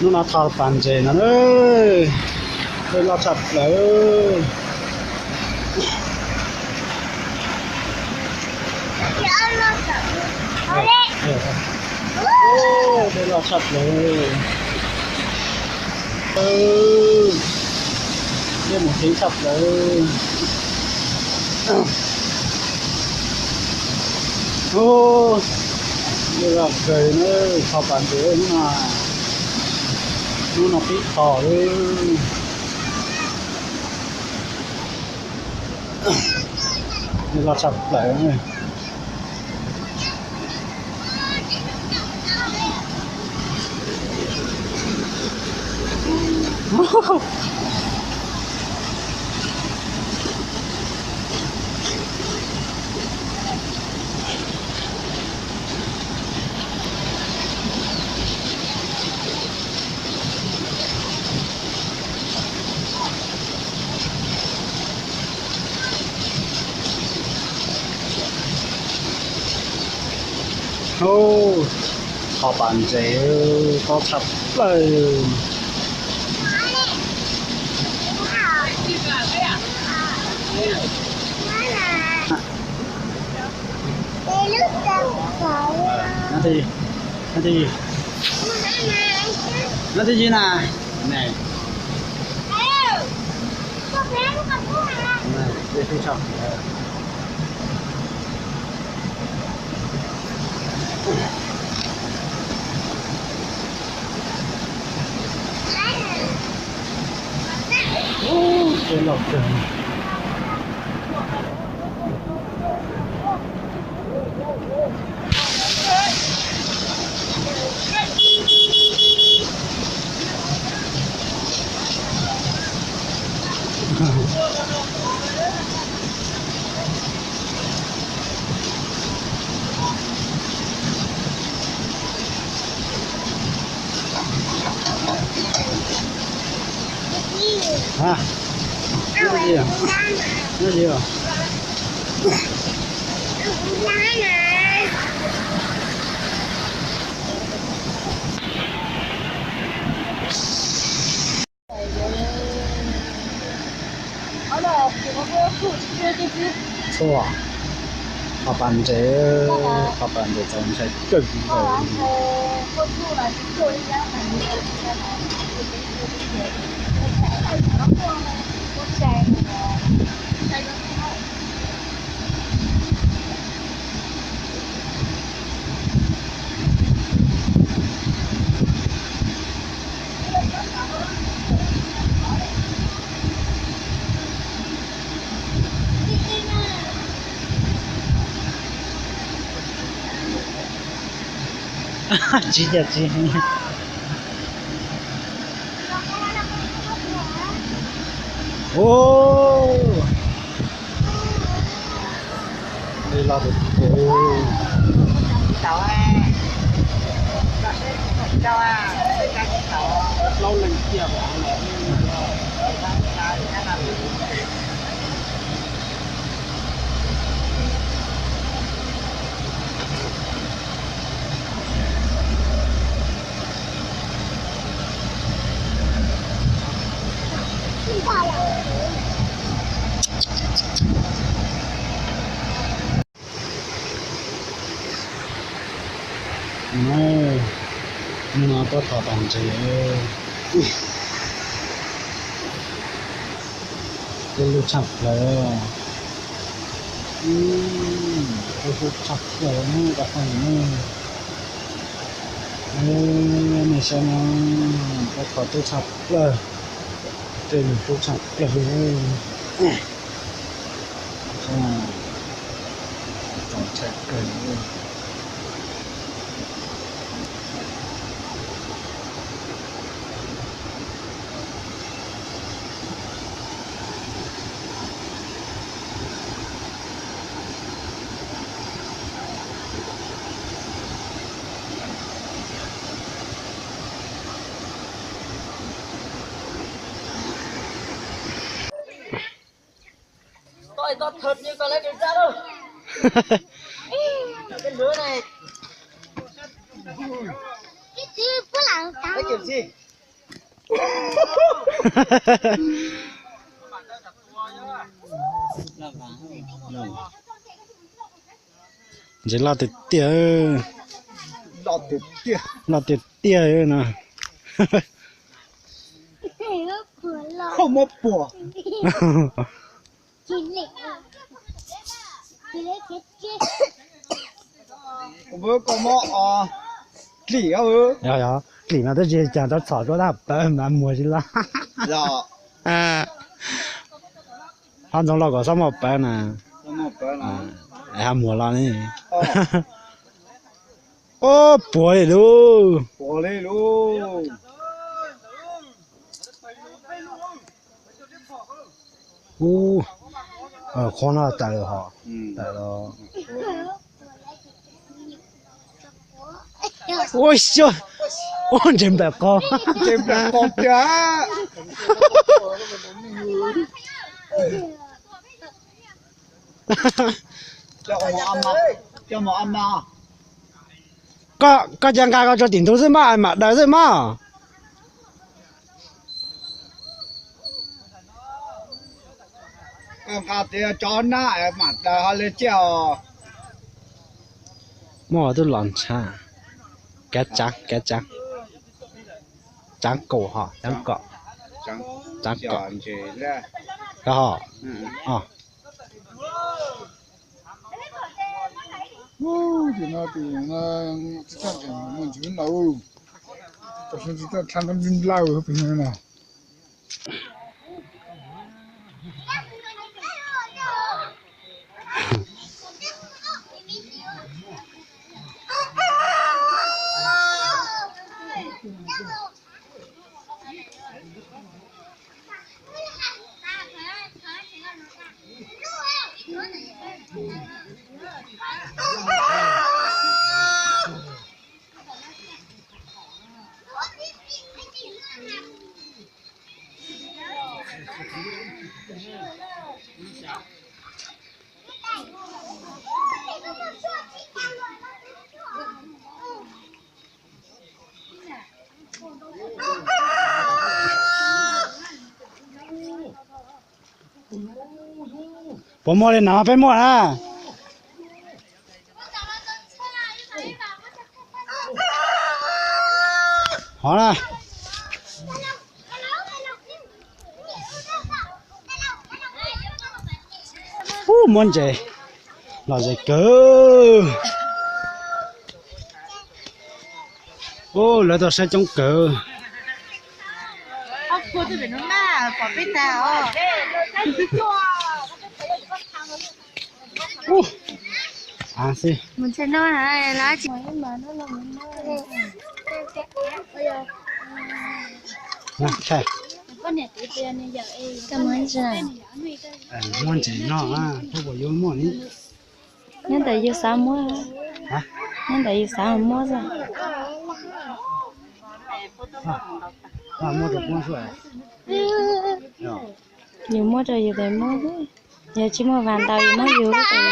Hnub no tho pas ntses no, dej loj tshaj plaws. Dej loj tshaj plaws. Dej mus heev tshaj plaws. Dej loj kawg na, tho pas ntses hnub no, hnub no pib tho li. Dej loj tshaj plaws. Ub, tho pas ntses, tob tshaj plaws. Nab, nab, nab twb yig na. Ub, dej loj kawg. Txhua, qhov pas ntses, qhov pas ntses txaus ntshai kawg nkaus. Tsis cas tsis. Ub, dej loj tiag tiag. Hnub no tuaj thov pas ntses, dej loj tshaj plaws, dej loj tshaj plaws, nej saib no, tuaj thov dej tshaj plaws, dej loj tshaj plaws. Txaus ntshai kawg. Ntses loj tiag tiag. Loj tiag tiag no. Koj muab puas. Koj muab dlim. Yog, yog, dlim no twb tsis cas, rau txhom rau dab pawv mas muag tsis los. Hab ntxoov los kom xob muaj pawv na. Hab muag los ne. Ub, puas li lub. Ub, qhov no tawm hos, tawm los. Ua xyov, ua ntses nplaim qos. Ntses nplaim qos tiag. Koj, koj cia nqa koj tso tim ntug xwb mog, mam daws xwb mog. Koj nqa tias tso nab mam daws ho li ciaj os. Muaj tub los ntshav. Kav tsaav, kav tsaav. Tsaav kaum hos, tsaav kaum. Tsaav kaum. Koj hos. Tim no tim no tsis txawj muaj ntsis lub no, tam sim tsis txawj tshaj nrab nplawg pem no. Puas muaj li no peb muaj na. Hov na. Ub, muab ntses los ze kawg. Ub, lawv tau saib coob kawg. Ub, av xwb. Muab ntses no, puas yuav muaj li. Nyob ntawm yus xav muab, nyob ntawm yus xav muab xwb. Yus muab rau yus tes muab, yog tsis muaj vas ntaus yus muab yus tes, yus muab tes.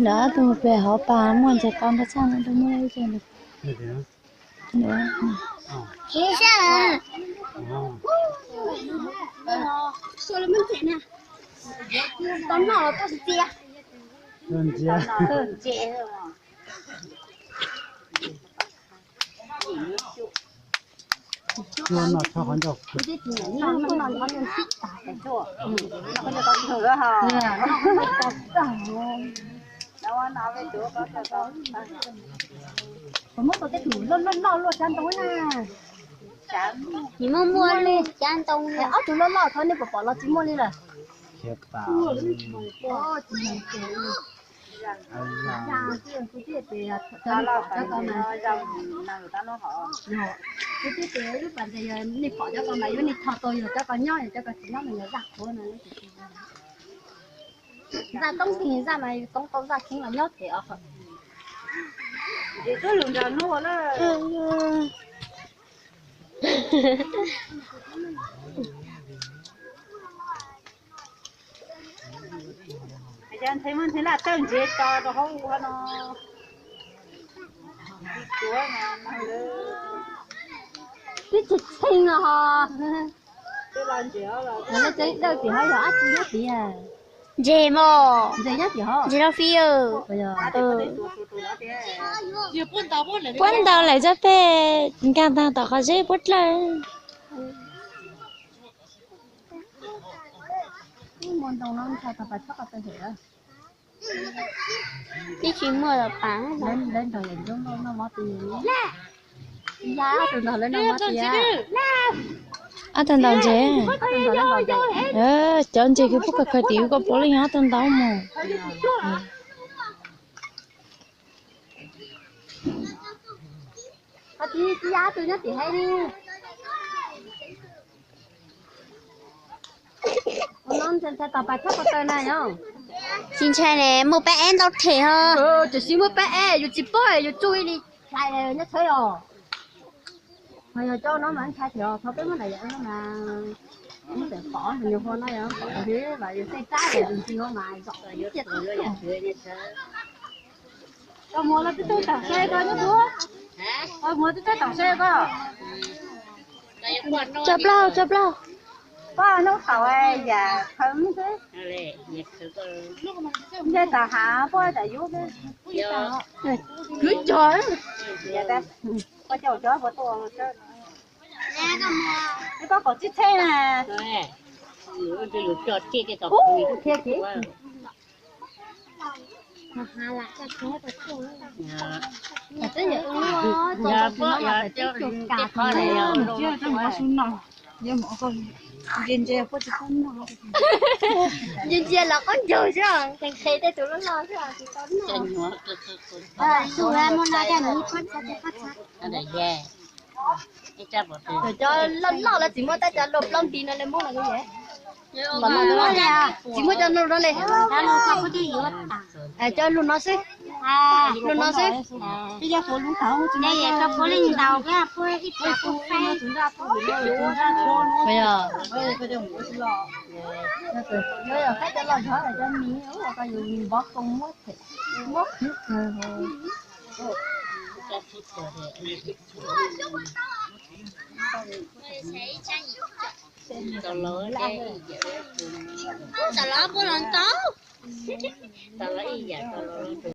Lawv ob tug pem hauv pas muaj ntses qos ntau tshaj no, muaj ib co ntawd. Cuab noj tshaj qhov ncauj. Muab tau tej tus loj loj loj loj cab ntoo na. Nws muaj muaj lub cab ntoo, ob tug loj loj thaum nej puas pom los tsis muaj li lawm. Kuv twb tias lub pas ntses yog nej pom cov ko mas yuav nej tho tau, yog cov ko nyob, yog cov ko tsis nyob mas yog zaj qhuav no. Zaj toob kheej, zaj mas yus toob tau zaj kheej los nyob ces os. Yog nthe muaj nthe laj tawj ntsev tso rau hauv ua no. Tsis tuav no no lawm. Twb tsis txheej los ho. Yog lawv tseem dawj tim hov yog dab tsi nyob tiag? Ntses mog. Ntses nyob tim hov. Ntses loj fij. Puab ntaus lawm txog pem nkag tag tom qhov zeb puab dlawb. Ib tsis muaj los pas. Ob tug ntaus ntses. Cov ntses kws puab khaws khaws tim wb koj puav leej yog ob tug ntaus mus. Tsis ntshai ne, muaj pab eb ntau them ho. Tsis muaj pab eb, yus tsis paub yus tsuj ib li hlais nyob tshawb os. Mas yog cov no mas ntshai thiab, thaum peb muab nram yam no mas muab tawm pov, nyuag hua no yog pov li mas yus tej rab yus ntsis hua mas zom ib ciaj tub. Koj muag los twb tub tam sai koj nyob tuaj. Koj muag twb tub tam sai koj. Tso plaub, tso plaub. Poj hnub thaum yam khawv xwb. Nce tas hav poj tas yub. Kwv cog. Poj coj cov puas tuaj. Koj kom txib txheb na. Ub, thiab kiv. Ntsia ntsia los qaub ncaug xwb, nqhis nqhis tej tus loj loj xwb tsis tau noj. Cov loj loj los tsis muaj, tab cov luag plaub nti no li muaj los. Tsis muaj cov no li. Cov lus no xwb. Lus no xwb. Tam los puab los ntau. Tam los ib yam tam los.